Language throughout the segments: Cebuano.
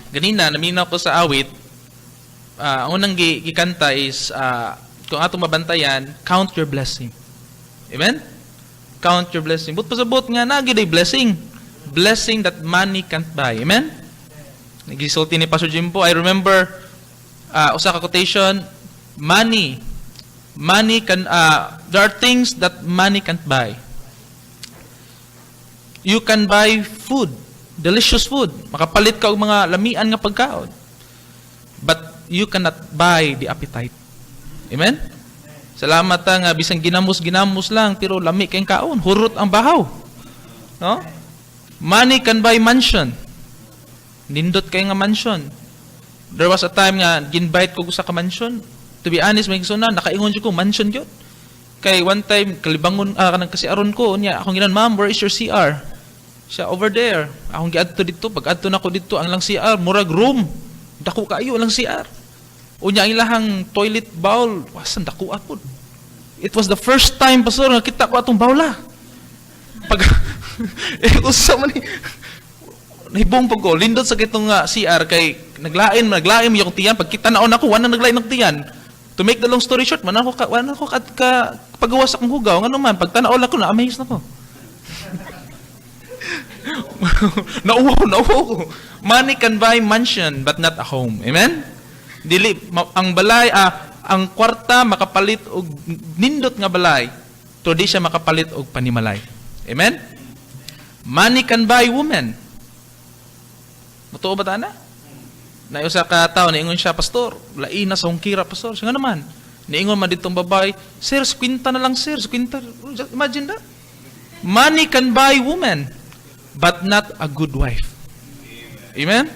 Ganina, naminaw ko sa awit, ang unang gikanta is, kung atong mabantayan, "Count your blessing." Amen? Count your blessing. Buot pasabot nga naa gyud blessing. Blessing that money can't buy. Amen? Nagisulti ni Pastor Jimbo, I remember usa ka quotation, money can, there are things that money can't buy. You can buy food, delicious food. Makapalit ka og mga lamian nga pagkaon. But you cannot buy the appetite. Amen? Salamat ta nga bisan ginamos-ginamos lang pero lami kay kaon, hurot ang bahaw. No? Money can buy mansion. Nindot kay nga mansion. There was a time nga ginbite ko sa ka mansion. To be honest, mga igsuonan, nakaingon jud ko mansion gyud. Kay one time kalibangon kanang kasi aron ko niya akong ginan, "Ma'am, where is your CR?" Siya, "Over there." Akong giadto dito, pag adto nako dito ang lang CR murag room. Dako kaayo lang CR. Unya ang ilahang toilet bowl, wasan dako apod. It was the first time, Pastor, nga kita ko atong bawla. Pag eh usa man ni nahibong pag ko lindot sa kitong CR kay naglain naglain yung tiyan. Pag kita naon ako, wala naglain ng tiyan. To make the long story short, man ako ka, wala ako ka pagawas akong hugaw, ngano man pag tan-aw ko, na amaze na ko, nauwaw, nauwaw ko. Money can buy mansion but not a home. Amen? Dili ang balay, ang kwarta makapalit og nindot nga balay, pero di siya makapalit og panimalay. Amen? Money can buy woman. Matuo ba ta na? Na usa ka tawo niingon siya, "Pastor, lain na sa hungkira, Pastor." Siya nga naman. Niingon man ditong babae, "Sir, 50 na lang, sir, 50." Just imagine that. Money can buy woman, but not a good wife. Amen?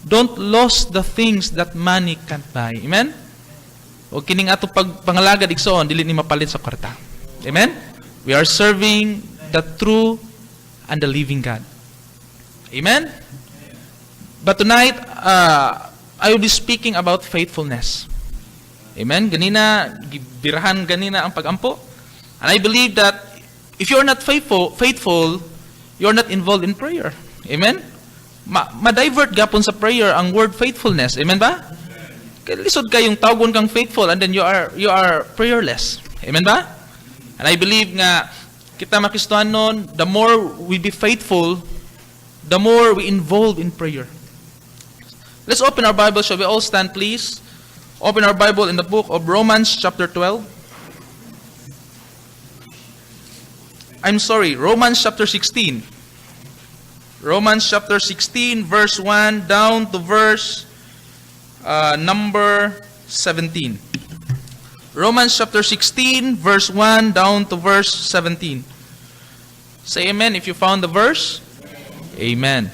Don't lose the things that money can't buy. Amen? O kining ato pag pangalagad, igsoon, dili ni mapalit sa kwarta. Amen? We are serving the true and the living God. Amen? But tonight, I will be speaking about faithfulness. Amen? Ganina, gibirahan ganina ang pagampo. And I believe that if you're not faithful, you're not involved in prayer. Amen? Ma-divert gapon sa prayer ang word faithfulness. Amen ba? Kaya lisod kayong tawgon kang faithful and then you are prayerless. Amen ba? And I believe nga kita mga Kristohanon, the more we be faithful, the more we involve in prayer. Let's open our Bible. Shall we all stand, please? Open our Bible in the book of Romans chapter 12. I'm sorry, Romans chapter 16. Romans chapter 16, verse 1 down to verse number 17. Romans chapter 16, verse 1 down to verse 17. Say amen if you found the verse. Amen.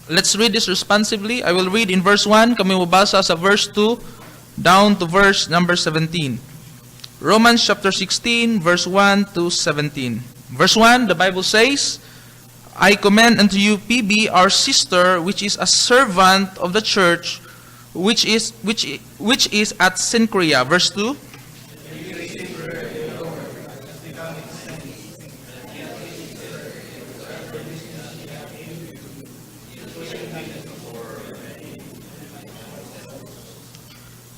Let's read this responsively. I will read in verse 1, kami mabasa sa verse 2 down to verse number 17. Romans chapter 16, verse 1 to 17. Verse 1, the Bible says, "I commend unto you Phoebe, our sister, which is a servant of the church, which is at Cenchrea." Verse 2.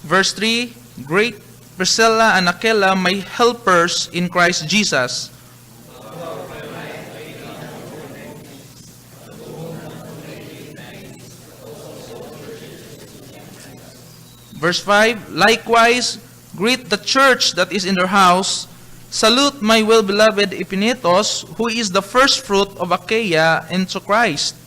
Verse 3, "Greet Priscilla and Aquila, my helpers in Christ Jesus." Verse 5, "Likewise, greet the church that is in their house. Salute my well-beloved Epenetus, who is the first fruit of Achaia into Christ."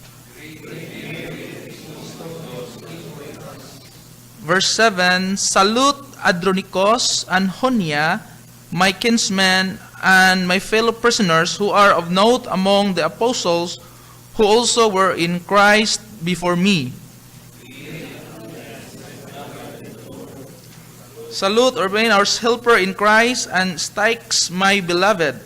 Verse 7, "Salute Andronicus and Junia, my kinsmen and my fellow prisoners, who are of note among the apostles, who also were in Christ before me. Salute Urbane, our helper in Christ, and Stachys, my beloved.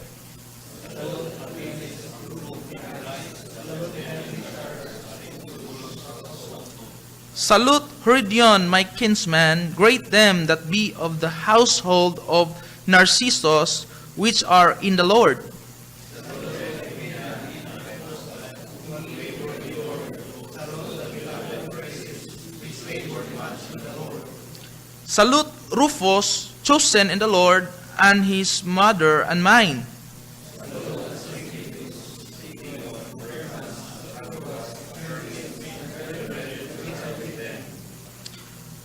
Salute Herodion, my kinsman. Greet them that be of the household of Narcissus, which are in the Lord." Salute Rufus, chosen in the Lord, and his mother and mine.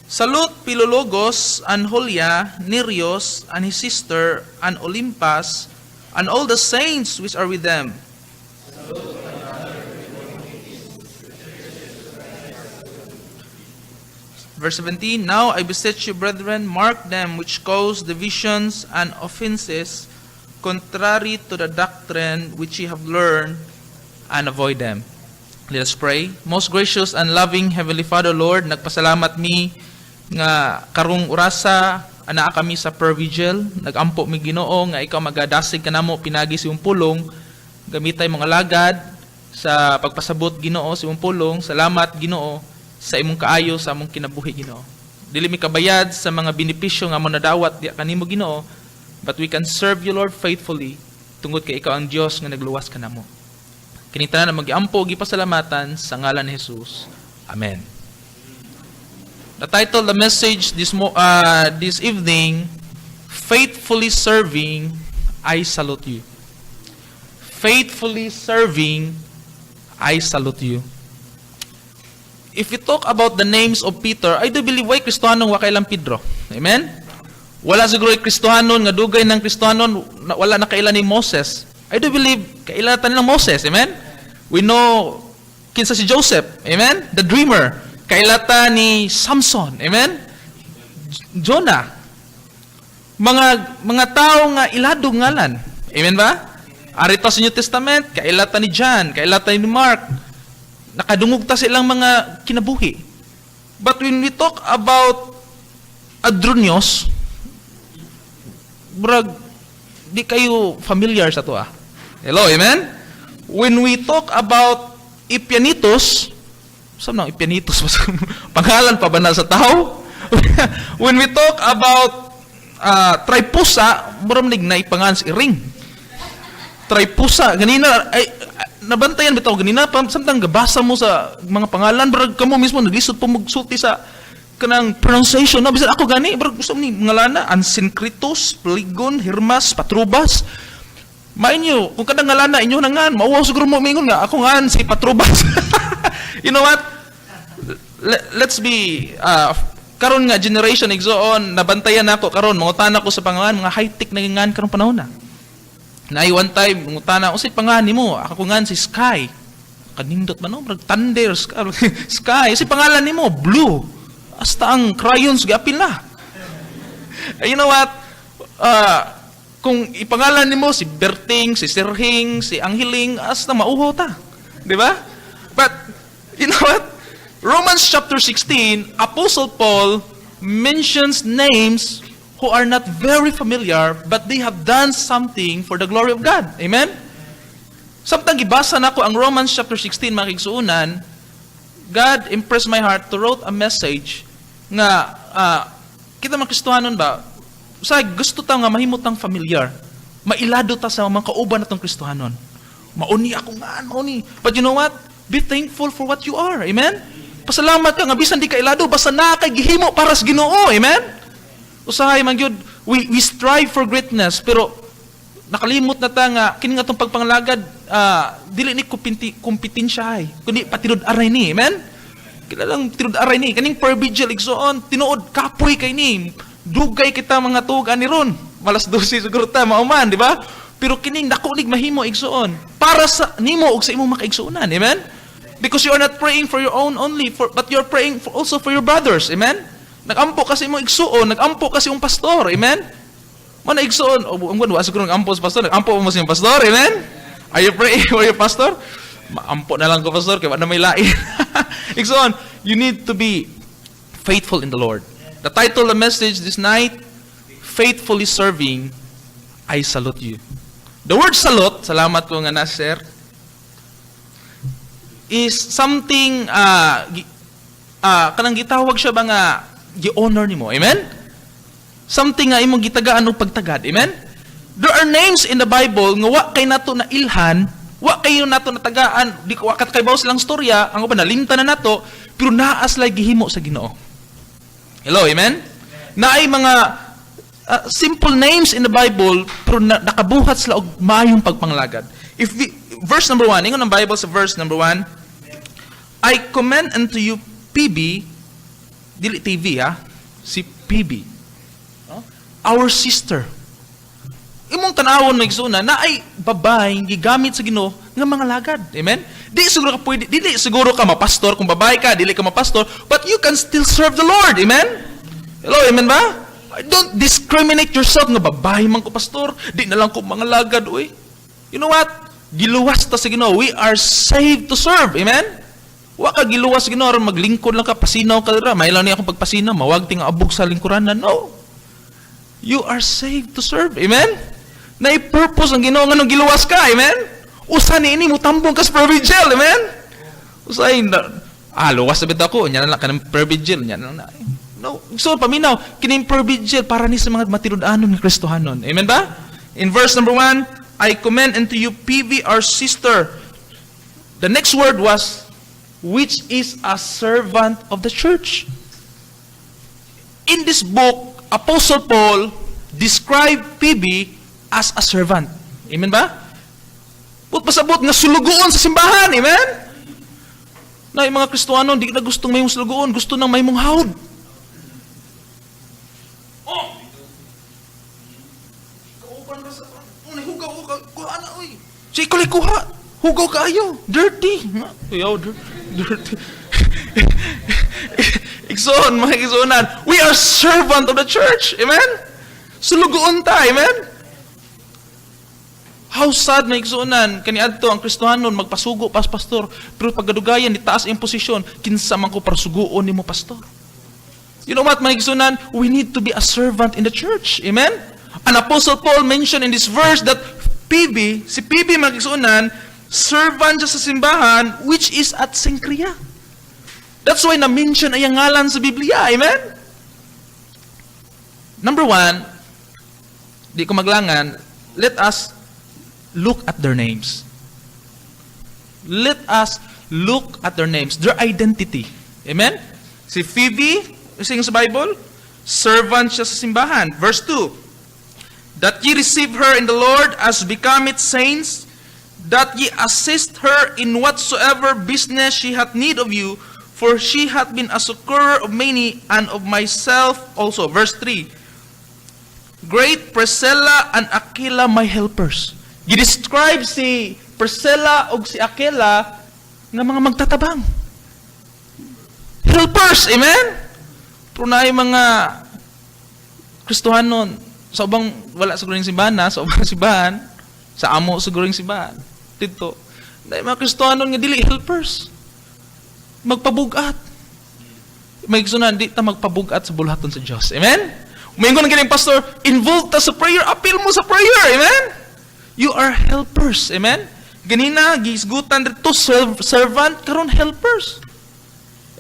Salute Philologos and Julia, Nereus and his sister, and Olympas, and all the saints which are with them. Verse 17, "Now I beseech you, brethren, mark them which cause divisions and offenses contrary to the doctrine which ye have learned, and avoid them." Let us pray. Most gracious and loving Heavenly Father, Lord, nagpasalamat mi nga karong orasa anaa kami sa prayer vigil. Nagampo mi, Ginoo, nga ikaw magadasig kanamo pinagi sa imong pulong. Gamitay mga alagad sa pagpasabot, Ginoo, sa imong pulong. Salamat, Ginoo, sa imong kaayo sa among kinabuhi, Ginoo. Dili mi kabayad sa mga benepisyo nga among nadawat diha kanimo, Ginoo, but we can serve you, Lord, faithfully tungod kay ikaw ang Dios nga nagluwas kanamo. Kini tanan among giampo, gipasalamatan sa ngalan ni Jesus. Amen. The title of the message this evening, "Faithfully Serving, I Salute You." Faithfully serving, I salute you. If you talk about the names of Peter, I do believe way Kristohanon wa kailang Pedro. Amen? Wala siguro Kristohanon nga dugay ng Kristohanon wala na kaila ni Moses. I do believe kaila ta ng Moses. Amen? We know kinsa si Joseph. Amen? The dreamer. Kaila ta ni Samson. Amen? Jonah. Mga tao nga iladong ngalan. Amen ba? Arita sa New Testament, kaila ta ni John, kaila ta ni Mark. Nakadungog ta sa ilang mga kinabuhi. But when we talk about Adronios, brag, di kayo familiar sa to ah. Hello, amen? When we talk about Epaenetus, saan nang Epaenetus? Pangalan pa ba na sa tao? When we talk about Tryphosa, murag na ipangan si Iring. Tryphosa, ganina, ay, nabantayan bitaw ganina, pa, samtang gabasa mo sa mga pangalan, brag kamo mismo, naglisod po magsulti sa kanang pronunciation, no? Bisan ako gani, brag gusto ni mga lana, Asyncritus, Phlegon, Hermas, Patrobas. Mainyo, kung kanang ngalana, inyo na ngan, mauwaw siguro mo mingon nga, ako ngan si Patrobas. You know what? Let's be, karon nga generation igsoon, nabantayan nako karon, mangutana ko sa pangalan, mga high-tech na ngan karon panahon na. Naay one time, mangutana, "Unsay pangalan nimo?" "Ako ngan si Sky." Kanindot man no, murag thunder, sky. Sky, "Unsay pangalan nimo?" "Blue." Hasta ang crayons giapil na. Eh, you know what? Kung ipangalan nimo si Berting, si Sirhing, si Angheling, hasta mauhaw ta. Di ba? But, you know what? Romans chapter 16, Apostle Paul mentions names who are not very familiar, but they have done something for the glory of God. Amen? Samtang gibasa nako ang Romans chapter 16, mga kigsuunan, God impressed my heart to wrote a message nga kita mga Kristohanon ba, sa gusto ta nga mahimo tang familiar, mailado ta sa mga kauban natong Kristohanon. Mauni ako nga, mauni. But you know what? Be thankful for what you are. Amen? Pasalamat ka nga bisan di ka ilado, basta naa kay gihimo para sa Ginoo. Amen? Usahay man gyud, we strive for greatness, pero nakalimot na ta nga kini nga atong pagpangalagad, dili ni kompetensya ay kundi patinud-aray ni. Amen? Kilalang tinud-aray ni kaning prayer vigil, igsoon, tinuod kapoy kay ni, dugay kita mga tuog ani ron, malas 12 siguro ta mauman, di ba? Pero kining dako nig mahimo, igsoon, para sa nimo ug sa imong makaigsuonan. Amen? Because you are not praying for your own only for, but you are praying also for your brothers. Amen? Nagampo ka sa imong igsuon, nagampo ka sa imong pastor. Amen? Man igsuon, o ang wa siguro nagampo sa pastor, nagampo mo sa imong pastor. Amen? Are you praying for your pastor? Maampo na lang ko, pastor, kay wala na may lain. Igsuon, you need to be faithful in the Lord. The title of the message this night, "Faithfully Serving, I Salute You." The word "salute," salamat ko nga na, sir, is something, kanang gitawag siya ba nga, gi-honor nimo. Amen? Something nga imong gitagaan og pagtagad. Amen? There are names in the Bible nga wa kay nato na ilhan, wa kayo nato natagaan, di ko wa kat kaybaw silang storya, ang uban nalimtan na nato, pero naa sila'y gihimo sa Ginoo. Hello, amen? Naay mga simple names in the Bible pero nakabuhat sila og maayong pagpanglagad. If we, verse number 1, ingon ang Bible sa verse number 1, "I commend unto you Phoebe," dili TV ha, si Phoebe, no? "Our sister." Imong tanawon, mga igsuonan, naay babae gigamit sa Ginoo nga mga lagad. Amen? Di siguro ka pwede, dili siguro ka mapastor kung babae ka, dili ka mapastor, but you can still serve the Lord. Amen? Hello, amen ba? Don't discriminate yourself nga babae man ko, pastor, di na lang ko mga lagad, uy. You know what? Giluwas ta sa Ginoo. We are saved to serve. Amen? Wa ka giluwas sa Ginoo aron maglingkod lang ka, pasinaw ka dira. May lang niya akong pagpasinaw, mawag ting abog sa lingkuranan. No. You are saved to serve. Amen? Naay purpose ang Ginoo nganong giluwas ka. Amen? Usa ni ini mutambong ka sa prayer vigil. Amen? Usay na, luwas na bitaw ko, nya na lang kanang prayer vigil, nya na lang na. No. So paminaw, kining prayer vigil para ni sa mga matinud-anon nga Kristohanon. Amen ba? In verse number 1, "I commend unto you Phoebe, our sister." The next word was, "which is a servant of the church." In this book, Apostle Paul described Phoebe as a servant. Amen ba? But pasabot nga sulugoon sa simbahan. Amen? Na yung mga Kristohano, di na gustong may sulugoon, gusto nang may mong hawd. Oh! Kauban ba sa... Oh, nahugaw ko ka. Kuha na, oy. Siya ikaw kuha. Hugaw kaayo. Dirty. Ayaw, dirty. Igsoon, mga igsuonan. We are servant of the church. Amen? Sulugoon ta. Amen? How sad na, igsuonan, kaniadto ang Kristohanon magpasugo pas pastor, pero pagkadugayan ni taas ang posisyon, kinsa man ko para suguon nimo, pastor? You know what, mga igsuonan, we need to be a servant in the church. Amen? An Apostle Paul mentioned in this verse that Phoebe, si Phoebe, mga igsuonan, servant siya sa simbahan which is at Cenchrea. That's why na-mention ay ang ngalan sa Biblia. Amen? Number one, di ko maglangan, let us look at their names. Let us look at their names, their identity. Amen? Si Phoebe, sing sa Bible, servant siya sa simbahan. Verse 2, "That ye receive her in the Lord as becometh saints, that ye assist her in whatsoever business she hath need of you, for she hath been a succorer of many, and of myself also." Verse 3, "Greet Priscilla and Aquila, my helpers." Gi-describe si Priscilla ug si Aquila nga mga magtatabang. Helpers, amen? Pero naay mga Kristohanon, sa ubang, wala siguro yung simbahan na, sa ubang simbahan, sa amo siguro yung simbahan, dito, naay mga Kristohanon nga dili helpers. Magpabugat. May igsuonan, di ta magpabugat sa buluhaton sa Diyos. Amen? Umingon ang ganing pastor, involved ta sa prayer, apil mo sa prayer. Amen? You are helpers. Amen? Ganina, gisgutan dito, servant, karon helpers.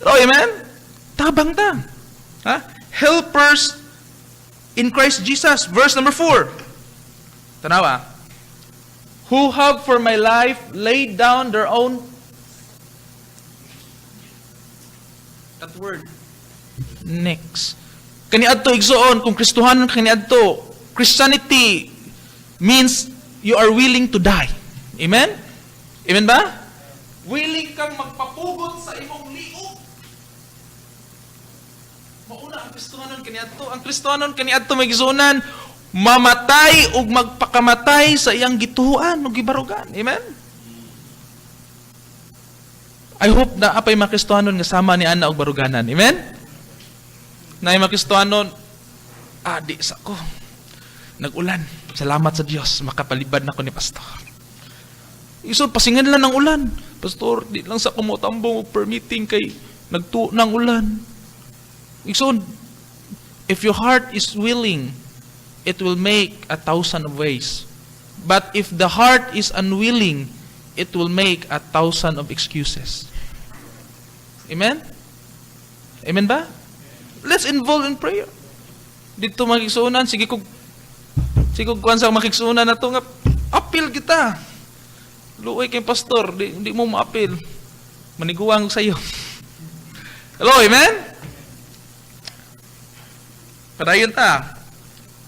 Oh, amen? Tabang ta. Ha? Helpers in Christ Jesus. Verse number 4. Tanawa. "Who have for my life laid down their own," that word. Next. Kaniadto, igsoon, kung Kristohanon ka kaniadto, Christianity means you are willing to die. Amen? Amen ba? Willing kang magpapugot sa imong liog. Mauna ang Kristohanon kaniadto. Ang Kristohanon kaniadto, mga igsuonan, mamatay ug magpakamatay sa iyang gituohan ug gibarugan. Amen? I hope na apay mga Kristohanon nga sama ni ana og baruganan. Amen? Na mga Kristohanon, di sa ko. Nag-ulan. Salamat sa Dios, makapalibad na ko ni pastor. So, pasingan lang ng ulan. Pastor, di lang sa kumotambong og permitting kay nagtu ng ulan. So, if your heart is willing, it will make a thousand of ways. But if the heart is unwilling, it will make a thousand of excuses. Amen? Amen ba? Let's involve in prayer. Dito makigsuonan, sige kog kuan sa makigsuonan na to nga apil kita. Luoy kay pastor, di mo maapil. Maniguang sa iyo. Hello, amen? Padayon ta.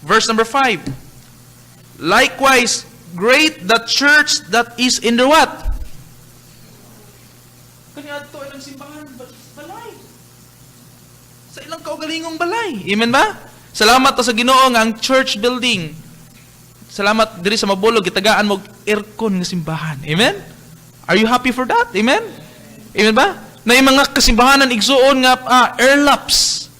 Verse number 5. Likewise, greet the church that is in the what? Kaniadto ilang simbahan, balay. Sa ilang kaugalingong balay. Amen ba? Salamat ta sa Ginoo nga ang church building. Salamat diri sa Mabolo, gitagaan mo aircon nga simbahan. Amen? Are you happy for that? Amen? Amen ba? Na yung mga kasimbahanan, igsuon, nga airlaps.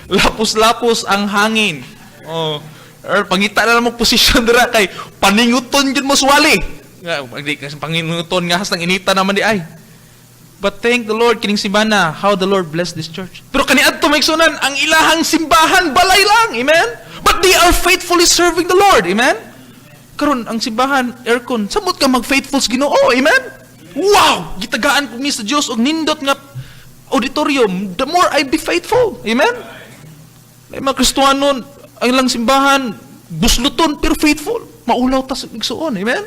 Lapos-lapos ang hangin. Oh, or pangita na lang mo posisyon dira kay paninguton jud mo suwali. Nga di kasi panginguton nga hastang inita naman di ay. But thank the Lord kining simbana, how the Lord bless this church. Pero kaniadto, mga igsuonan, ang ilahang simbahan balay lang. Amen? But they are faithfully serving the Lord. Amen? Karon ang simbahan aircon, samot ka mag-faithful sa Ginoo. Amen? Wow! Gitagaan ko ni sa Dios og nindot nga auditorium, the more I be faithful. Amen? May mga Kristohanon, ang ilang simbahan, busluton pero faithful. Maulaw ta sa igsuon. Amen?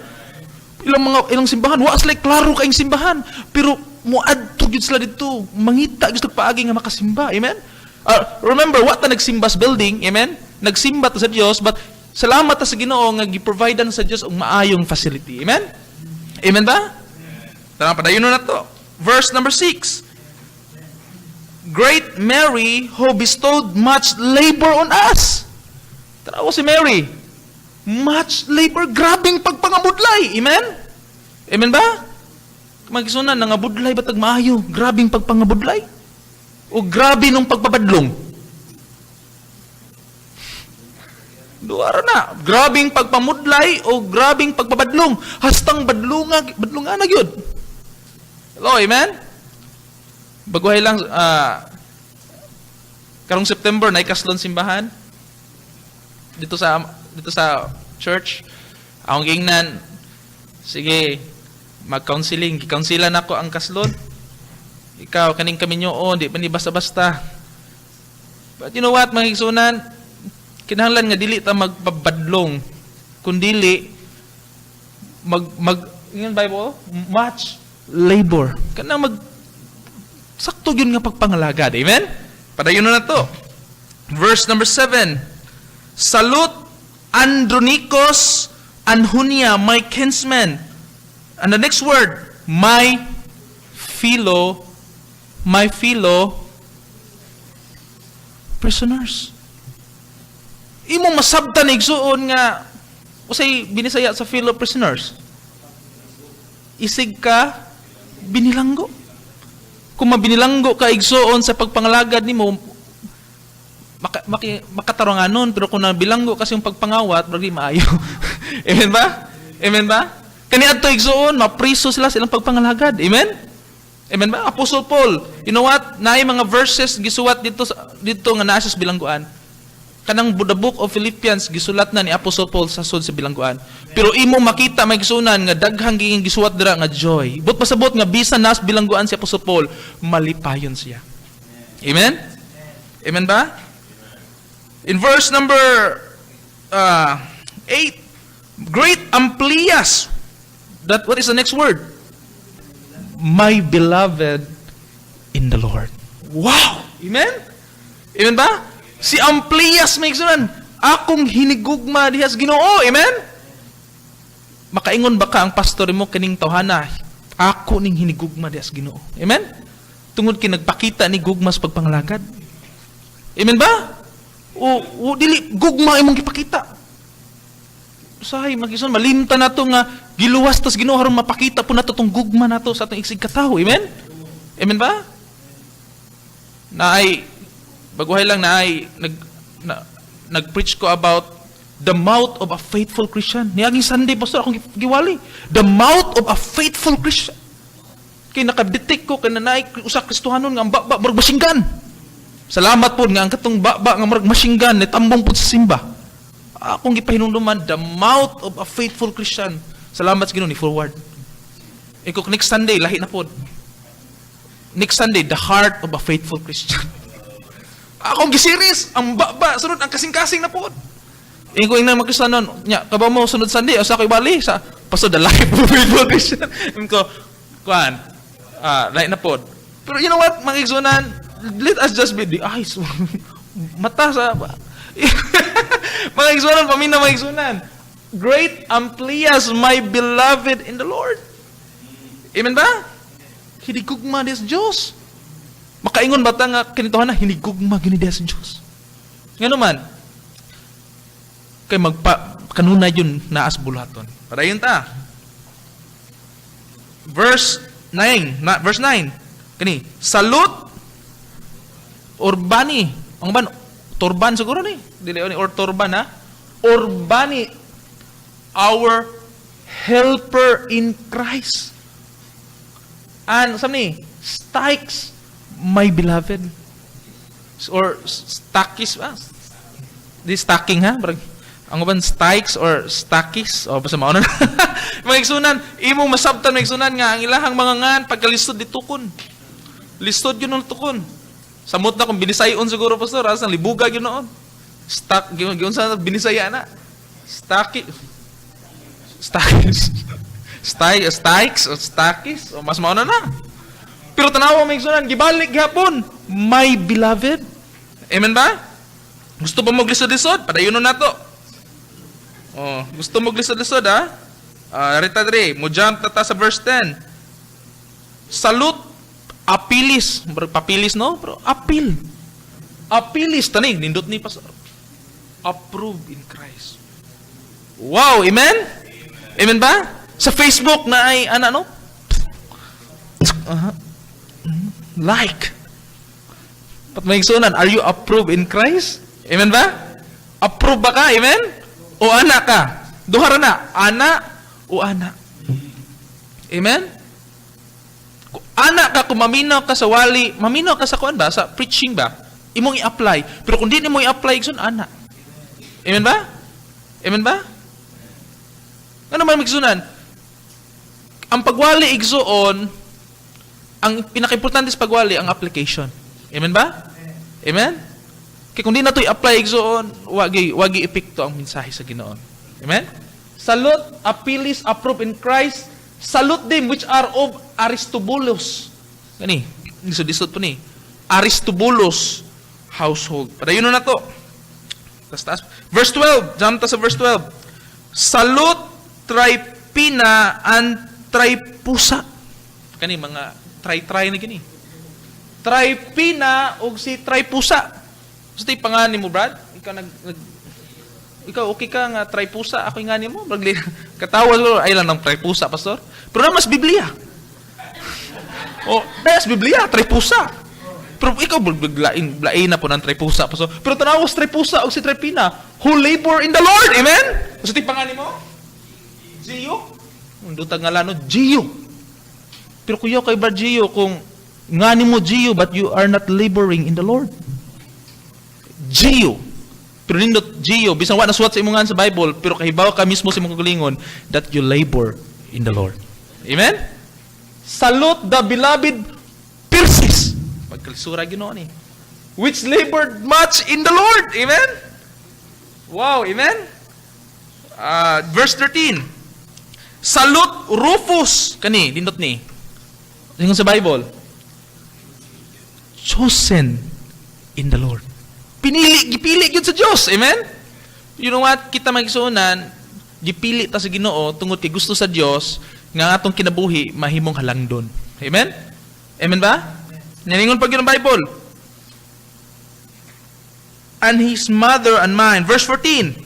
Ilang mga ilang simbahan, wa sila klaro kaayong simbahan, pero muadto gyud sila didto, mangita gyud sila paagi nga makasimba. Amen? Remember, wa ta nagsimba sa building, amen? Nagsimba ta sa Dios, but salamat ta sa Ginoo nga gi-providean sa Dios og maayong facility. Amen? Amen ba? Tara, padayon na to. Verse number 6. Greet Mary, who bestowed much labor on us. Tanawa si Mary. Much labor, grabing pagpangabudlay. Amen? Amen ba? Mga igsuonan, nangabudlay ba tag maayo? Grabing pagpangabudlay? O grabe nung pagpabadlong? Duara na. Grabing pagpamudlay o grabing pagpabadlong. Hastang badlunga, badlunga na gyud. Hello, amen? Baguhay lang, karong September, naikaslon simbahan. Dito sa church. Akong giingnan, sige, mag-counseling. Gi-counselan ako ang kaslon. Ikaw, kaning kaminyoon, di pa ni basta-basta. But you know what, mga igsuonan, kinahanglan nga dili ta magpabadlong, kundili mag ingon Bible, much labor. Kanang mag sakto yun nga pagpangalagad. Amen? Padayon na to. Verse number 7. Salute Andronicus and Junia, my kinsmen. And the next word, my fellow prisoners. Imong masabtan, igsuon, nga usay binisaya sa fellow prisoners? Isig ka binilanggo. Kung mabinilanggo ka, igsuon, sa pagpangalagad nimo, makatarunganon, pero kung nabilanggo kasi yung pagpangawat, bragi maayo. Amen ba? Amen ba? Kaniadto, igsuon, mapriso sila sa ilang pagpangalagad. Amen? Amen ba? Apostle Paul, you know what? Naay mga verses gisuwat dito nga naa siya sa bilangguan. Kanang the book of Philippians gisulat na ni Apostle Paul sa sud sa bilangguan. Pero imo makita, mga igsuonan, nga daghang giging gisuwat dira nga joy. But pasabot nga bisan nas bilangguan si Apostle Paul, malipayon siya. Amen? Amen ba? In verse number 8, greet Amplias. That what is the next word? My beloved in the Lord. Wow! Amen? Amen ba? Si Amplias, mga igsuonan, akong hinigugma diha sa Ginoo. Amen? Makaingon ba ka ang pastor mo kining tawhana, ako ning hinigugma diha sa Ginoo? Amen? Tungod kay nagpakita ni gugma sa pagpangalagad. Amen ba? O dili gugma imong gipakita. Usahay, mga igsoon, malimtan nato nga giluwas tas Ginoo aron mapakita po nato tong gugma nato sa atong isig katawo. Amen? Amen ba? Naay baguhay lang naay nag-preach ko about the mouth of a faithful Christian. Niaging Sunday, pastor, akong giwali. The mouth of a faithful Christian. Kay nakadetect ko kay naay usa Kristohanon nga ang baba murag machine gun. Salamat po nga ang katong baba nga murag machine gun nitambong po sa simba. Akong gipahinumduman the mouth of a faithful Christian. Salamat sa Ginoo ni forward. Iko next Sunday lahi na pod. Next Sunday, the heart of a faithful Christian. Akong gisiris ang baba, sunod ang kasing-kasing na pod. Ingo ingnan mga Kristiyanon, nya kabaw mo sunod Sunday usa ko ibali sa pastor, the life of a faithful Christian. Ingo kuan, lahi na pod. Pero you know what, mga igsuonan, let us just be the eyes. Mata sa mga igsunan, pamina mga igsunan. Great Amplias, my beloved in the Lord. Amen ba? Hinigugma diha sa Diyos. Makaingon ba ta nga kinituhan na hinigugma gini diha sa Diyos? Ngano man? Kay magpa kanunay yun naas bulaton. Padayon ta. Verse 9, na, verse 9. Kani, salute Urbani. Ang ban turban siguro ni. Dili ni or turban ha. Urbani, our helper in Christ. And sa ni Stachys, my beloved. Or Stachys ba? Di stacking ha? Barag, ang uban Stykes or Stachys o basta mao na. Mga igsunan, imong masabtan, mga igsunan, nga ang ilahang mga ngan pagkalisod ditukon. Lisod yun ang tukon. Samot na kung binisayon siguro, pastor, asa libuga yun noon. Stack giun giun sa binisaya na. Staki Stakis. Stykes o Stakis o mas mao na na. Pero tanawa, mga igsunan, gibalik gihapon. My beloved. Amen ba? Gusto ba mo lisod-lisod? Padayon na nato. Oh, gusto mo lisod-lisod ha? Rita dre, mo jump ta sa verse 10. Salute Apilis, murag papilis no, pero apil. Apilis tani nindot ni pastor. Approved in Christ. Wow, amen? Amen ba? Sa Facebook na ay ana no? Like. Pat may igsunan, are you approved in Christ? Amen ba? Approve ba ka? Amen? O ana ka? Duha ra na, ana o ana. Amen? Kung ana ka, kung maminaw ka sa wali, maminaw ka sa kuan ba, sa preaching ba, imong i-apply. Pero kung di nimo i-apply, igsoon, ana. Amen ba? Amen ba? Ano man igsunan? Ang pagwali, igsuon, ang pinaka-importante sa pagwali, ang application. Amen ba? Amen? Kaya kung di na ito i-apply, igsuon, wagi epekto ang mensahe sa Ginoo. Amen? Salute Apilis, approved in Christ. Salute them which are of Aristobulus. Gani, lisod-lisod po ni. Aristobulus household. Padayon na to. Tas taas. Verse 12, jump ta sa verse 12. Salute Tryphena and Tryphosa. Kani mga try-try na gini. Tryphena ug si Tryphosa. Gusto yung pangani mo, Brad? Ikaw nag ikaw okay ka nga Tryphosa, ako yung ngani mo. Brad, katawa siguro, ay lang ng Tryphosa, pastor. Pero na mas Biblia. O, mas Biblia, Tryphosa. Pero ikaw, blain, blain na po ng Tryphosa, pastor. Pero tanawas Tryphosa o si Tryphena, who labor in the Lord. Amen? Gusto yung pangani mo? Gio? Ang dutag nga lano, Gio. Pero kuya kay Brad Gio, kung ngani mo Gio, but you are not laboring in the Lord. Gio. Pero nindot Gio, bisan wa nasuwat sa imong ngan sa Bible, pero kahibaw ka mismo sa imong kaugalingon that you labor in the Lord. Amen? Salute the beloved Persis. Pagkalisura Ginoo ni. Which labored much in the Lord. Amen? Wow, amen? Verse 13. Salute Rufus. Kani, nindot ni. Ingon sa Bible. Chosen in the Lord. Pinili, gipili gyud sa Dios. Amen? You know what? Kita magsuonan, gipili ta sa Ginoo tungod kay gusto sa Dios nga atong kinabuhi mahimong halangdon. Amen? Amen ba? Naningon pag yun ang Bible. And his mother and mine. Verse 14.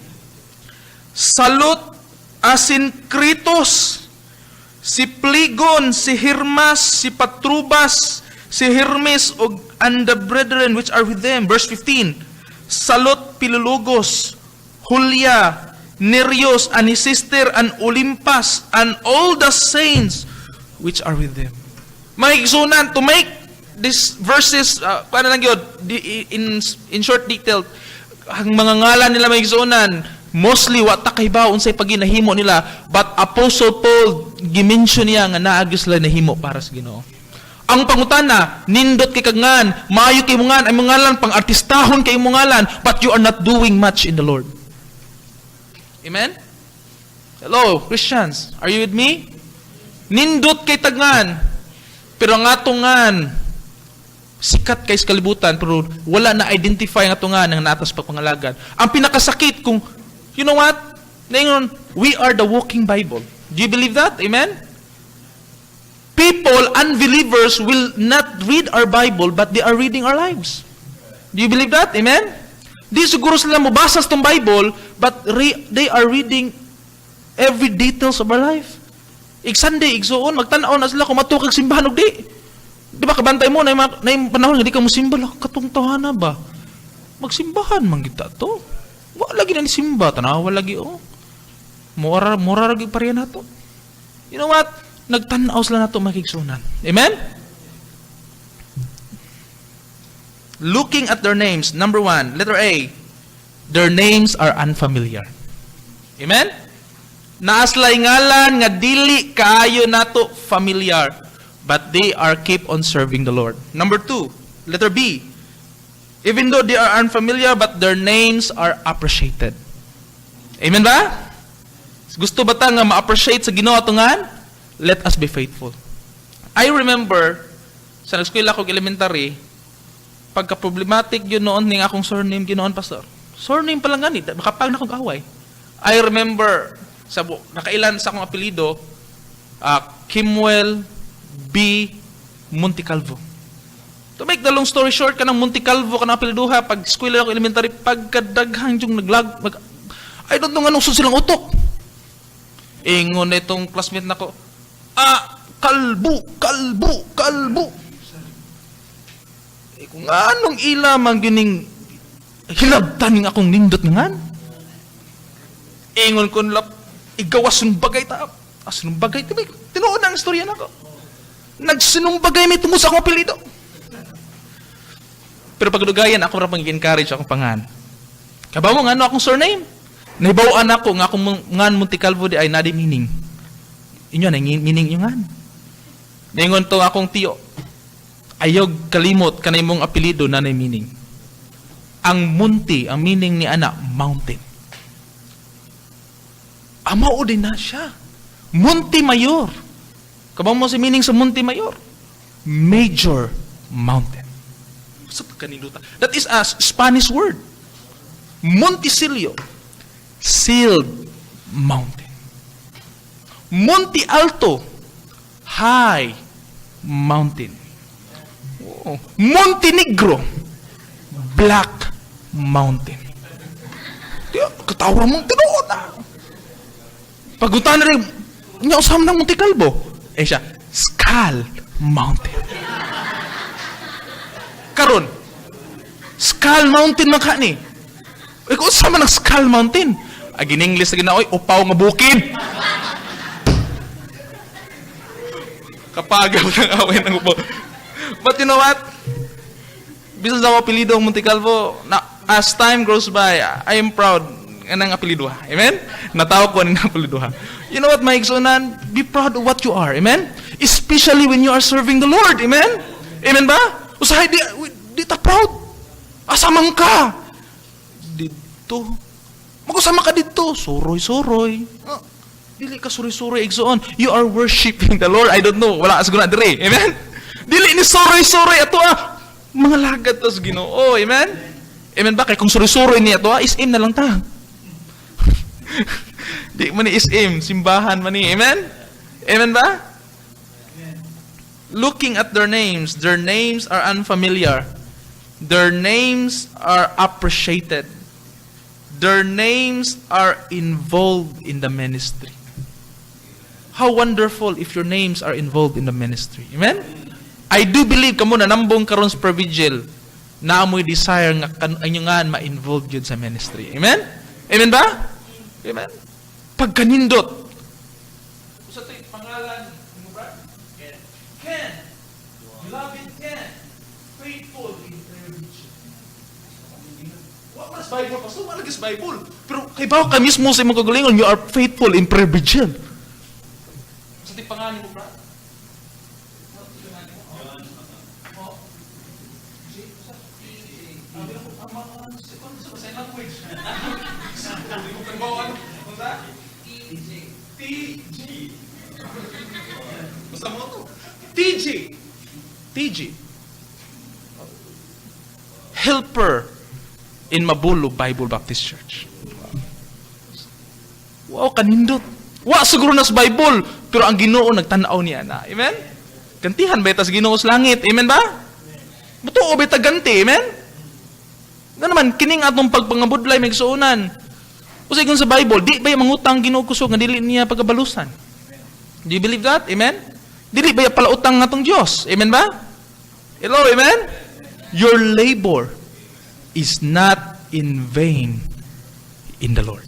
Salute Asyncritus, si Pligon, si Hermas, si Patrubas, si Hermes, og and the brethren which are with them. Verse 15. Salute Philologus, Julia, Nereus, and his sister, and Olympas, and all the saints which are with them. Mga igsunan, to make these verses, paano lang yun, in short detail, ang mga ngalan nila, mga igsunan, mostly wa ta kahibaw unsay paginahimo nila, but Apostle Paul gimension niya nga naa gyud sila nahimo para sa Ginoo. Ang pangutana, nindot kay kag ngan, maayo kay mo ngan, ay mga ngalan pang artistahon kay imong ngalan, but you are not doing much in the Lord. Amen? Hello, Christians, are you with me? Nindot kay tag ngan, pero ang atong ngan, Sikat kay sa kalibutan pero wala na identify nga tunga nang natas pagpangalagad. Ang pinakasakit kung, you know what? Ngayon, we are the walking Bible. Do you believe that? Amen? People, unbelievers, will not read our Bible, but they are reading our lives. Do you believe that? Amen? Di siguro sila mobasa sa atong Bible, but they are reading every details of our life. Ig Sunday, igsuon, magtan-aw na sila kung matukag simbahan og di. Di ba kabantay mo, na yung panahon nga di ka mo simba, katong tawhana ba? Magsimbahan man kita to. Wala lagi na ni simba, tanawa lagi oh. Mura, mura lagi pareha nato. You know what? Nagtanaw sila nato, mga kaigsuonan. Amen? Looking at their names, number one, letter A, their names are unfamiliar. Amen? Naa sila'y ngalan nga dili kaayo nato familiar, but they are keep on serving the Lord. Number two, letter B, even though they are unfamiliar, but their names are appreciated. Amen ba? Gusto ba ta nga ma-appreciate sa Ginoo atungan? Let us be faithful. I remember, sa nag-eskwela ko elementary, pagka problematic yun noon ning akong surname ginoon, Pastor. Surname pa lang gani, makapag na akong away. I remember, sa nakailan sa akong apelyido, Kimwell B. Montecalvo. To make the long story short, kanang Montecalvo, kanang apelyiduha, pag eskwela ako elementary, pagkadaghang yung naglag, I don't know nganong silang utok. Ingon na itong classmate nako, "Ah, kalbu, kalbu, kalbu." Eh, kung anong ila man gining hilabtan ning akong nindot nga ngan. Ingon ko nila, igawas bagay ta. Sinumbagay, tinuod na ang istorya nako. Nagsinumbagay may tungod sa akong apelyido. Pero pagdugayan, ako ra pang encourage akong pangan. Kabaw mo nga ano akong surname? Nahibaw-an ako nga akong ngan Montecalvo di ay nadi meaning. Inyo na meaning yung ngan. Ningon to akong tiyo. Ayog kalimot kanay mong apelyido na meaning. Ang Munti, ang meaning ni ana, mountain. Amo din na siya. Monte Mayor. Kabaw mo si meaning sa Monte Mayor? Major mountain. Sa pagkaninduta. That is a Spanish word. Montesilio. Sealed mountain. Monte Alto. High mountain. Oh. Montenegro. Black mountain. Di, katawa mong tinuod na. Pagutan na rin, niya usam ng Monte Calvo. Eh siya, Skull Mountain. Karon, Skull Mountain man ka ni. Eh, kung unsa man ang Skull Mountain? Ag in English na ginaoy, upaw nga bukid. Kapagaw ng away ng upaw. But you know what? Bisan sa ako apelyido ang Monte Calvo, na, as time grows by, I am proud ng apelyido. Amen? Natawag ko ng apelyido. You know what, my igsuonan? Be proud of what you are. Amen? Especially when you are serving the Lord. Amen? Amen ba? Usahay, di ta proud. Asa man ka? Dito. Mag-usama ka dito. Suroy-suroy. Oh, dili ka suroy-suroy, igsoon. You are worshiping the Lord. I don't know. Wala siguro na dire. Amen? Dili ni suroy-suroy ato ah. Mga lagad tas Ginoo. Amen? Amen ba? Kay kung suroy-suroy niya ato ah, SM na lang ta. Di man ni SM, simbahan man ni. Amen? Amen ba? Looking at their names are unfamiliar. Their names are appreciated. Their names are involved in the ministry. How wonderful if your names are involved in the ministry. Amen? I do believe kamo na nambong karon sa prayer vigil na amoy desire nga kan inyo nga ma-involved yun sa ministry. Amen? Amen ba? Amen? Pagkanindot. Usa to'y pangalan mo, Brad? Ken. Ken. Beloved Ken. Faithful in prayer vigil. Wa man sa Bible, pastor, wala sa Bible. Pero kay bawo ka mismo sa imong kagalingon, you are faithful in prayer vigil. Usa to'y pangalan mo, Brad? Oh. J, sign language. Hindi ko kabaw ano. Unsa? TJ. TG. Basta mo to. TG. TG. helper in Mabolo Bible Baptist Church. Wow, kanindot. Wa siguro na sa Bible, pero ang Ginoo nagtan-aw niya na. Amen? Gantihan ba sa Ginoo sa langit? Amen ba? Mutuo ba ta ganti? Amen? Na naman, kining atong pagpangabudlay may igsuonan. Usa sa Bible, di ba mangutang Ginoo kusog nga dili niya pagabalusan? Do you believe that? Amen? Dili ba palautang atong Dios? Amen ba? Hello, amen? Your labor is not in vain in the Lord.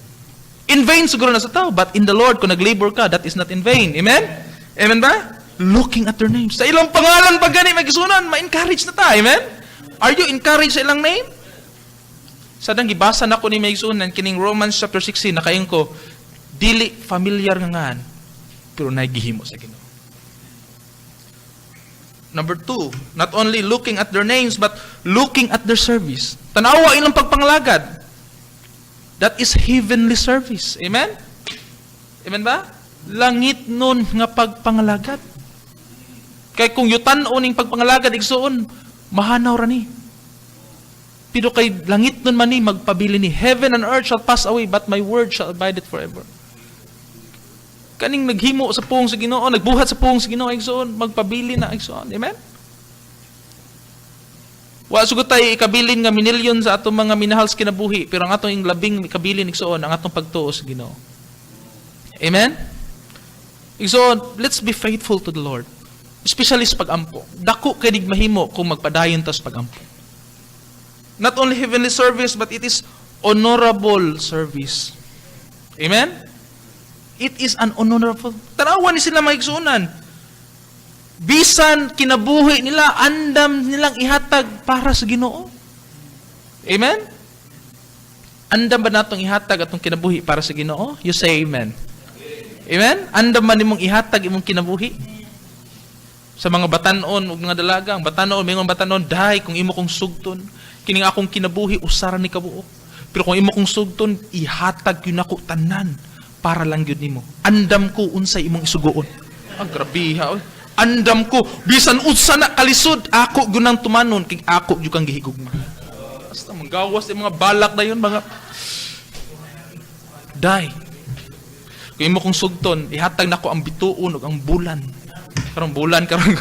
In vain siguro na sa tao, but in the Lord, kung nag-labor ka, that is not in vain. Amen? Amen ba? Looking at their names. Sa ilang pangalan pa gani, mga igsuonan, ma-encourage na ta. Amen? Are you encouraged sa ilang name? Sa dang gibasa nako ni mga igsuonan, kining Romans chapter 16, nakaingon ko, dili familiar nga ngan, pero nagihimo sa Ginoo. Number two, not only looking at their names, but looking at their service. Tanawa ilang pagpangalagad. That is heavenly service. Amen? Amen ba? Langit nun nga pagpangalagad. Kay kung yutan-on ning pagpangalagad, igsuon, mahanaw ra ni. Pero kay langit nun man ni, magpabili ni. "Heaven and earth shall pass away, but my word shall abide it forever." Kaning naghimo sa pulong sa Ginoo, nagbuhat sa pulong sa Ginoo, igsuon, magpabili na, igsuon. Amen? Wa sugod tay ikabilin nga minilyon sa atong mga minahal sa kinabuhi, pero ang atong labing ikabilin, igsuon, ang atong pagtuo sa Ginoo. Amen? Igsuon, let's be faithful to the Lord. Especially sa pag-ampo. Dako kay nig mahimo kung magpadayon ta sa pag-ampo. Not only heavenly service, but it is honorable service. Amen? It is an honorable. Tanawan ni sila, mga igsuonan. Bisan kinabuhi nila, andam nilang ihatag para sa Ginoo. Amen? Andam ba natong ihatag atong kinabuhi para sa Ginoo? You say amen. Amen? Andam ba nimong ihatag imong kinabuhi? Sa mga batanon ug mga dalaga, ang batanon, mingon batanon, "Day, kung imo kong sugton, kining akong kinabuhi usara ni kabuok. Pero kung imo kong sugton, ihatag gyud nako tanan para lang gyud nimo. Andam ko unsay imong isugoon." Ang grabe ha. Oy. "Andam ko bisan unsa na kalisod, ako gyud nang tumanon kay ako gyud kang gihigugma." Basta manggawas yung mga balak na yun, mga "Day. Kung imo kong sugton, ihatag nako ang bituon ug ang bulan." Karon bulan karon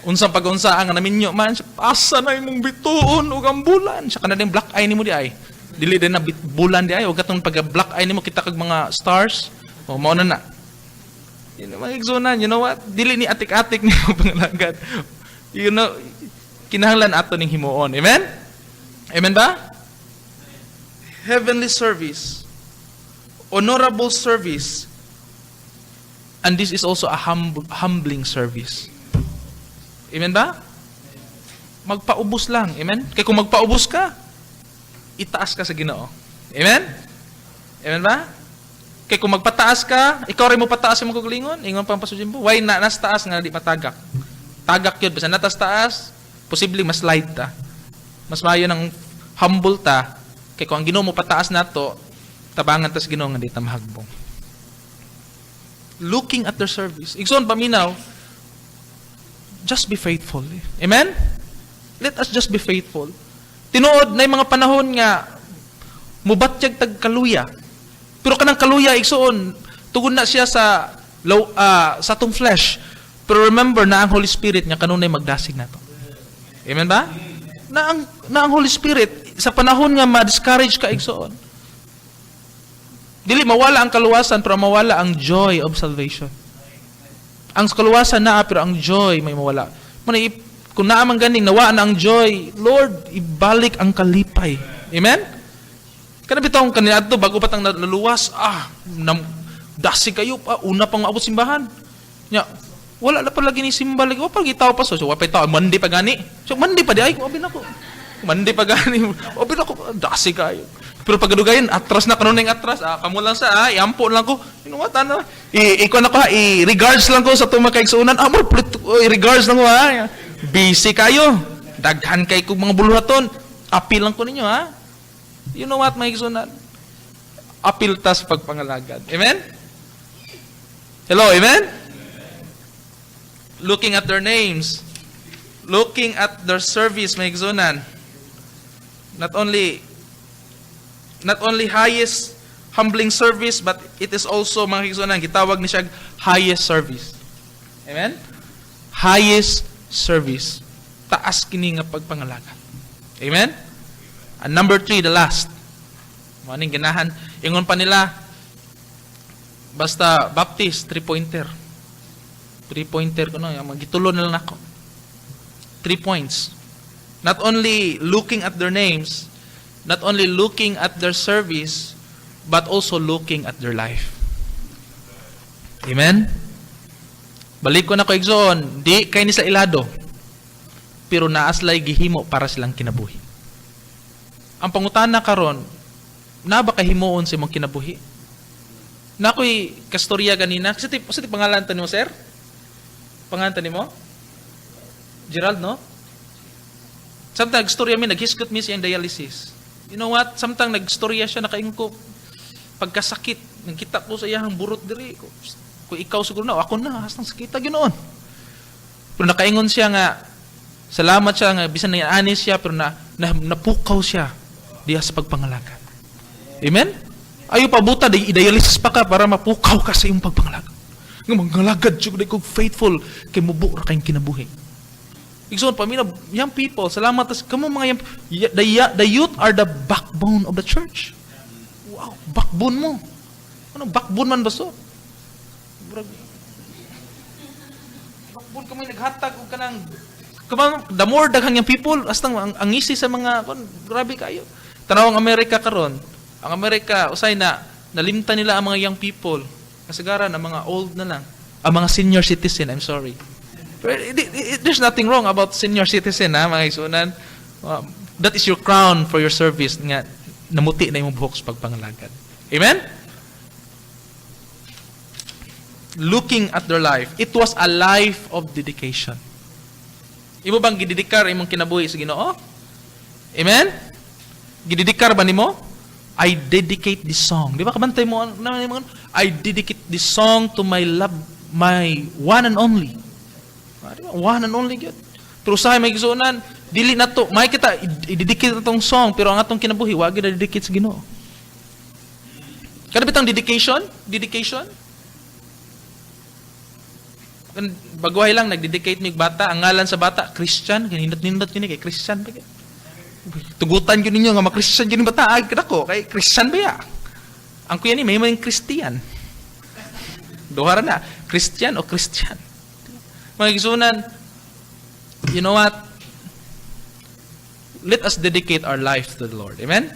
unsang pag-unsa nga naminyo man siya, asa na imong bituon ug ang bulan? Siya kana din black eye nimo di ay. Dili din na bulan di ay ug katong pag black eye nimo kita kag mga stars. O mao na na. Yun ang mga igsuonan, you know what? Dili ni atik-atik ni pangalagad. Kinahanglan ato ning himuon. Amen? Amen ba? Heavenly service, honorable service, and this is also a humbling service. Amen ba? Magpaubos lang. Amen? Kaya kung magpaubos ka, itaas ka sa Ginoo. Amen? Amen ba? Kaya kung magpataas ka, ikaw rin mo pataas sa mga kagalingon, ingon pang Pastor Jimbo, why na nas taas nga di matagak? Tagak yun, basta natas taas, posible mas slide ta. Mas maayo ng humble ta, kay kung ang Ginoo mo pataas nato, tabangan ta sa Ginoo nga di ta mahagbong. Looking at their service. Igsoon paminaw, just be faithful. Amen? Let us just be faithful. Tinuod na yung mga panahon nga mubatyag tag kaluya. Pero kanang kaluya, igsoon, tugod na siya sa low, sa atong flesh. Pero remember na ang Holy Spirit nga kanunay magdasig nato. Amen ba? Na ang Holy Spirit sa panahon nga ma-discourage ka, igsoon. Dili mawala ang kaluwasan pero mawala ang joy of salvation. Ang kaluwasan naa pero ang joy may mawala. Muna kung naa man ganing nawa na ang joy, Lord, ibalik ang kalipay. Amen? Kana bitawng kaniadto bago pa tang naluwas, nam, dasig kayo pa, una pang maabot simbahan. Nya, wala na palagi ni simba lagi, wa pa lagi tao pa so, wa pa tao, Monday pa gani. So Monday pa di ay, abi nako. Monday pa gani, abi nako, dasig kayo. Pero pagkadugayan, atras na kanon atras, kamo lang sa, iampo lang ko. You know what, ano? I iko na ko ha, i-regards lang ko sa itong mga kaigsuonan. Mo, i-regards lang ko ha. Busy kayo. Daghan kay kog mga buluhaton. Apil lang ko ninyo ha. You know what, mga igsuonan? Apil ta sa pagpangalagad. Amen? Hello, amen? Looking at their names, looking at their service, mga igsuonan. Not only highest humbling service, but it is also, mga kaigsuonan, gitawag ni siya highest service. Amen? Highest service. Taas kini nga pagpangalagad. Amen? And number three, the last. Mao ning ganahan. Ingon pa nila, basta Baptist, three-pointer. Three-pointer ko no, magitulo na lang ako. 3 points. Not only looking at their names, not only looking at their service, but also looking at their life. Amen? Balik ko na ko, igsoon, di kay ni sa ilado, pero naa sila'y gihimo para silang kinabuhi. Ang pangutana karon, naa ba kay himuon sa imong kinabuhi? Naa ko'y kastorya ganina. Kasi ti pangalan ta nimo, sir? Pangalan ta nimo? Gerald, no? Samtang nagstorya mi, naghisgot mi siyang dialysis. You know what? Samtang nagstorya siya, nakaingon ko, pagkasakit, nakita ko sa iyang burot diri. Kung ikaw siguro na, ako na, hastang sakita ginoon. Pero nakaingon siya nga, salamat siya nga, bisan na anis siya, pero na napukaw siya diha sa pagpangalagad. Amen? Ayo pabuta, di, i-dialysis pa ka para mapukaw ka sa iyong pagpangalagad. Nga mangalagad siya kung faithful, kay mubo ra kayong kinabuhi. Igsoon, pamina, young people, salamat, tas kamo mga young, the youth are the backbone of the church. Wow, backbone mo. Ano, backbone man ba so? Backbone ka mo naghatag og kanang Kumang, the more daghang young people, hastang ang ngisi sa mga, kon, grabe kayo. Tanaw ang Amerika karon. Ang Amerika, usay na, nalimtan nila ang mga young people. Kasagaran, ang mga old na lang. Ang mga senior citizen, I'm sorry. Pero, there's nothing wrong about senior citizen, ha, mga isunan. That is your crown for your service nga namuti na imong buhok sa pagpangalagad. Amen? Looking at their life, it was a life of dedication. Imo bang gidedikar imong kinabuhi sa Ginoo? Amen? Gidedikar ba nimo? "I dedicate this song." Di ba kabantay mo na "I dedicate this song to my love, my one and only." Ah, di ba? One and only gyud. Pero usahay, mga igsuonan, dili na to, may kita i-dedicate na tong song, pero ang atong kinabuhi wa gyud dedicate sa Ginoo. Kada bitang dedication? Dedication? Baguhay lang nagdedicate mig bata, ang ngalan sa bata Christian, kanindot-nindot kini kay Christian ba gyud. Tugutan gyud ninyo nga ma-Christian gyud bata, ay kadako kay Christian ba ya? Ang kuya ni may mga Christian. Duha ra na, Christian o Christian. Mga igsuonan, you know what? Let us dedicate our life to the Lord. Amen?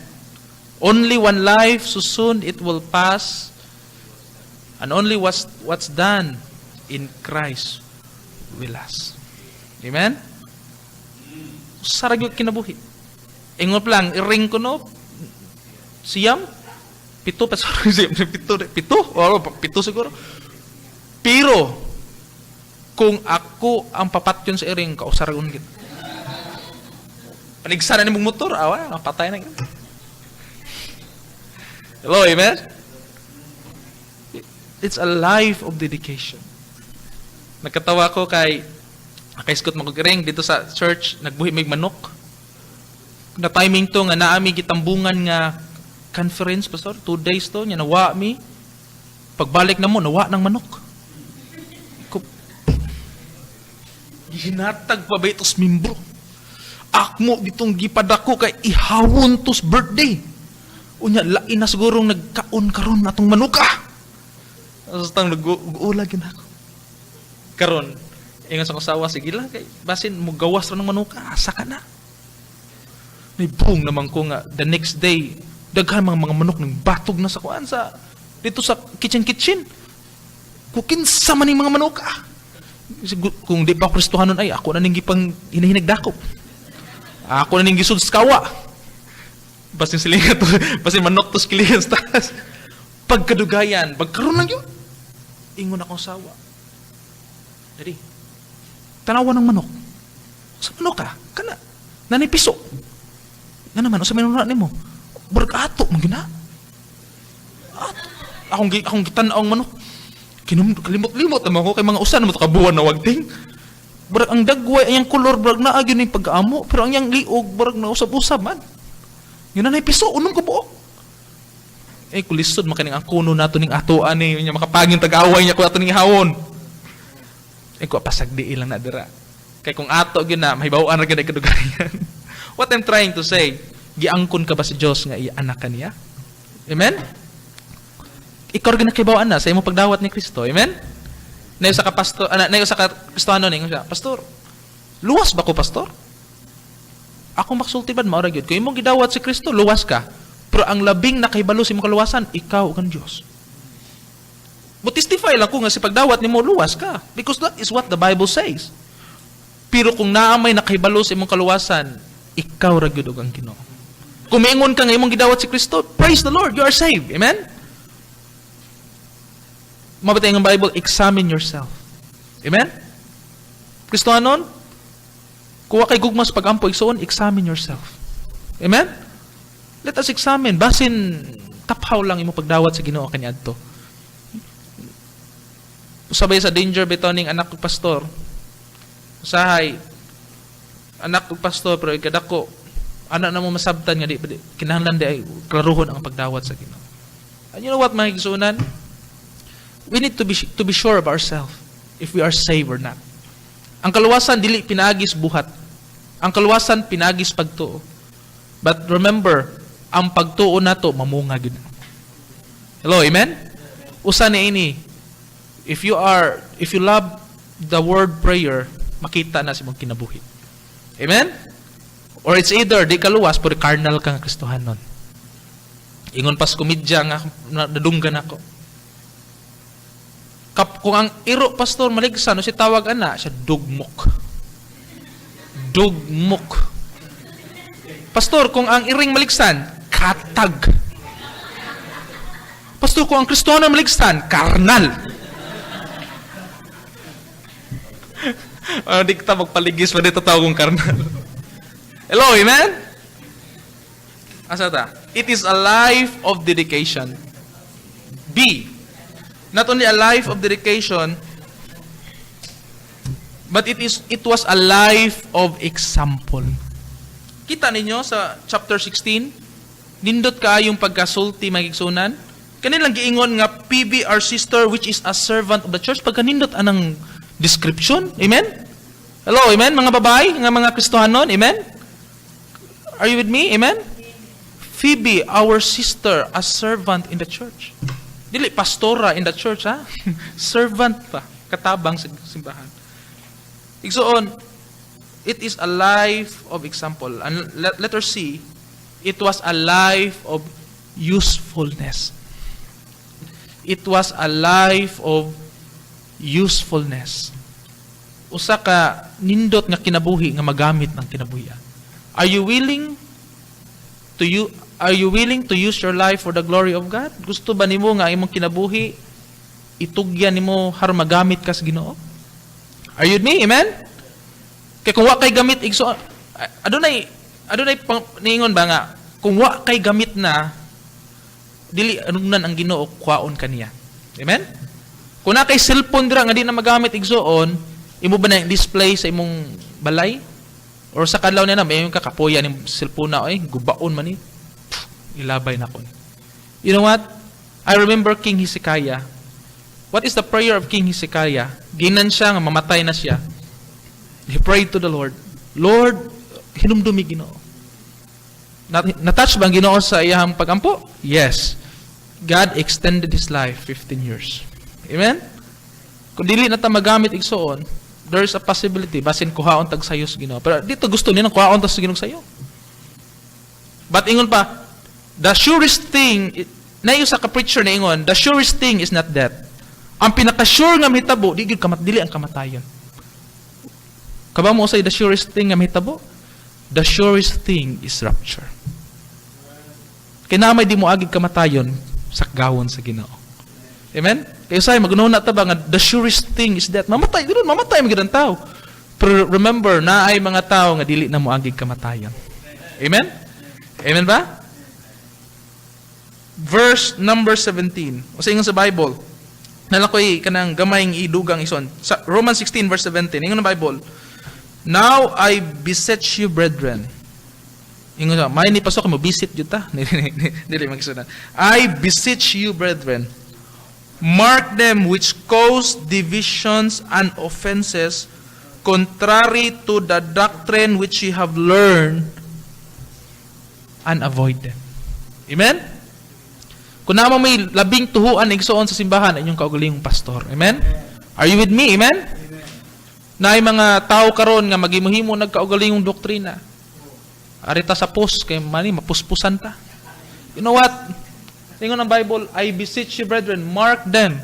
Only one life, so soon it will pass. And only what's done in Christ will last. Amen? Sarag yung kinabuhi. Ingon lang, iring ko no, 9, 7, pa, sorry, 9, 7, 7, oh, 7 siguro. Pero, kung ako ang papatyon sa iring, kausaragon kita. Panigsa na ni mong motor, awa, patay na. Hello, amen? It's a life of dedication. Nagkatawa ko kay nakaisgot mo ring dito sa church, nagbuhi may manok. Na timing to nga naami gitambungan nga conference, pastor, 2 days to, nya nawa mi. Pagbalik na mo, nawa ng manok. Gihinatag pa ba itos membro? Akmo ditong gipadako kay ihawon tos birthday. Unya lain na sigurong nagkaon karon atong manuka. Basta nag-uula gyud ako. Karon, ingon sa asawa, sige lang kay basin mo gawas ra ng manuka, asa ka na. Nibung naman ko nga the next day daghan mga manok ning batog na sa kuan sa dito sa kitchen kitchen. Kung kinsa man ning mga manok ah. Kung di pa Kristohanon ay ako na ning gipang hinahinagdakop. Ako na ning gisud sa kawa. Basin silingan to, basin manok to sa kilihan sa taas. Pagkadugayan, pagkaroon lang yun. Ingon akong sawa. Dali. Tanawa ng manok. Sa manok ka, kana. Nanipiso. Nga naman, usa may nimo. Burg ato, man gina. Ato. Akong gitan-aw ang manok. Kinum kalimot-limot naman ko kay mga usa naman to ka buwan na wagting. Burag ang dagway, ang kolor burag naa gyud ni pag-amo, pero ang iyang liog burag na usab-usab man. Yun na piso, unom ka buok. Eh, kulisod makaning ang kuno nato ning atoan ni nya makapagin tag-away niya kung ato ning hawon. Eh, ko pasagdi lang na dira. Kay kung ato gyud na mahibaw-an ra gyud ay kadugayan. What I'm trying to say, giangkon ka ba sa Dios nga iya anak ka niya? Amen? Ikaw ra gyud nakibaw-an na sa imong pagdawat ni Kristo. Amen? Nayo sa ka pastor, ana nayo sa ka Kristiyano ningon siya, "Pastor, luwas ba ko, pastor?" Ako maksulti ba mao ra gyud. Kung imong gidawat si Kristo, luwas ka. Pero ang labing nakahibalo sa imong kaluwasan, ikaw ug ang Dios. Mo testify lang ko nga sa pagdawat nimo luwas ka because that is what the Bible says. Pero kung naa may nakahibalo sa imong kaluwasan, ikaw ra gyud ug ang Ginoo. Kung miingon ka nga imong gidawat si Kristo, praise the Lord, you are saved. Amen? Mabati ang Bible, examine yourself. Amen? Kristohanon, kuha kay gugma sa pagampo igsuon, examine yourself. Amen? Let us examine. Basin taphaw lang imo pagdawat sa Ginoo kaniadto. Usabay sa danger bitaw ning anak ko pastor. Usahay anak ko pastor pero ikadako anak na mo masabtan nga di kinahanglan di ay klaruhon ang pagdawat sa Ginoo. And you know what, mga igsuonan? We need to be sure of ourselves if we are saved or not. Ang kaluwasan dili pinaagis buhat. Ang kaluwasan pinaagis pagtuo. But remember, ang pagtuo nato mamunga gid. Hello, amen? Usa ni ini. If you love the word prayer, makita na sa imong kinabuhi. Amen? Or it's either di ka luwas pero carnal ka nga Kristohanon. Ingon pas komedya nga nadunggan ako. Kung ang iro, pastor, maligsan no si tawag ana siya dugmok. Dugmok. Pastor, kung ang iring maligsan, katag. Pastor, kung ang Kristiyano maligsan, karnal. Di kita magpaligis pa dito tawag kong karnal. Hello, amen? Asa ta? It is a life of dedication. B. Not only a life of dedication, but it was a life of example. Kita ninyo sa chapter 16, nindot kaayong pagkasulti, mga igsuonan. Kanilang giingon nga Phoebe, our sister, which is a servant of the church, pagkanindot anang description. Amen? Hello, amen? Mga babae, nga mga Kristohanon, amen? Are you with me? Amen? Phoebe, our sister, a servant in the church. Dili pastora in the church, ha? Servant pa, katabang sa simbahan. Igsoon, it is a life of example. And letter C, it was a life of usefulness. It was a life of usefulness. Usa ka nindot nga kinabuhi nga magamit ng kinabuhi. Are you willing to use your life for the glory of God? Gusto ba nimo nga ang imong kinabuhi itugyan nimo aron magamit ka sa Ginoo? Are you with me? Amen? Kay kung wa kay gamit igso adunay niingon ba nga kung wa kay gamit na dili anugnan ang Ginoo kwaon kaniya. Amen? Kung na kay cellphone dira nga di na magamit, igsuon, imo ba na display sa imong balay? Or sa kadlaw niya na may yung kakapoya ning cellphone na ay gubaon man ni. Pff, ilabay na ko. You know what? I remember King Hezekiah. What is the prayer of King Hezekiah? Ginan siya nga mamatay na siya. He prayed to the Lord. "Lord, hinumdumi Ginoo." Na-touch ba ang Ginoo sa iyang pagampo? Yes. God extended his life 15 years. Amen? Kung dili na ta magamit, igsuon, there's a possibility basin kuhaon tag sayo sa Ginoo. Pero dito gusto niya kuhaon ta sa Ginoo sayo. But ingon pa, the surest thing, na sa ka preacher na ingon, the surest thing is not death. Ang pinaka-sure nga mahitabo, di gyud kamat dili ang kamatayon. Kabalo mo say the surest thing nga mahitabo? The surest thing is rapture. Kay naa may di mo agig kamatayon, sakgawon sa Ginoo. Amen? Kaya say magununa ta ba nga the surest thing is death. Mamatay gud, mamatay man gud ang tao. Pero remember, naay mga tao nga dili na moagig kamatayon. Amen? Amen ba? Verse number 17. O sa ingon sa Bible, nala ko'y kanang gamayng idugang ison. Sa Romans 16 verse 17, ingon ng Bible, "Now I beseech you, brethren, Ingon sa, may ni pasok mo visit jud ta. Dili magsunan. I beseech you, brethren, mark them which cause divisions and offenses contrary to the doctrine which you have learned, and avoid them. Amen? Kung naa mo may labing tuhuan igsoon sa simbahan, inyong kaugalingong pastor. Amen? Are you with me? Amen? Naay mga tao karon nga magimuhimo nagkaugalingong doktrina. Arita sa pus kay mani mapuspusan ta. You know what? Ingon ng Bible, "I beseech you, brethren, mark them."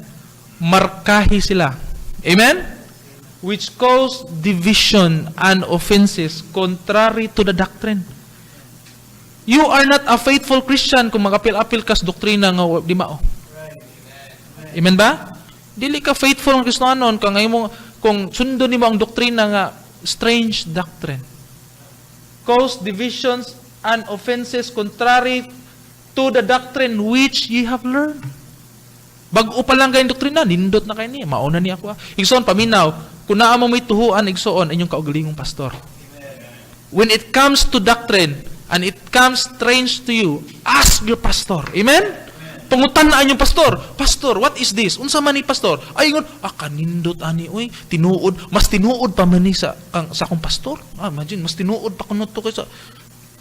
Markahi sila. Amen? Which cause division and offenses contrary to the doctrine. You are not a faithful Christian kung magapil-apil kas doktrina nga di mao. Amen ba? Dili ka faithful nga Kristohanon kung mo kung sundon nimo ang doktrina nga strange doctrine. Cause divisions and offenses contrary to the doctrine which ye have learned. Bag-o pa lang kayong doktrina, nindot na kayo niya, mauna niya ako. Ah. Igsoon, paminaw, kung naa mo may tuhuan, igsoon, inyong kaugalingong pastor. When it comes to doctrine, and it comes strange to you, ask your pastor. Amen? Pangutan-a inyong pastor. "Pastor, what is this? Unsa man ni, pastor?" Ay, ingon, "Ah, kanindot ani, oy, tinuod, mas tinuod pa man ni sa akong pastor." Ah, imagine, mas tinuod pa kuno to kaysa.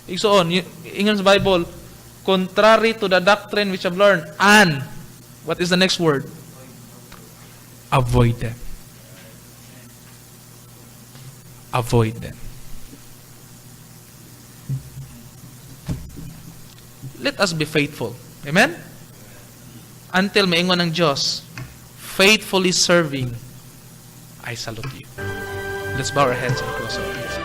Igsoon, ingon sa Bible, contrary to the doctrine which I've learned, and, what is the next word? Avoid them. Avoid them. Let us be faithful. Amen? Until maingon ng Diyos, "Faithfully serving, I salute you." Let's bow our heads and close our eyes.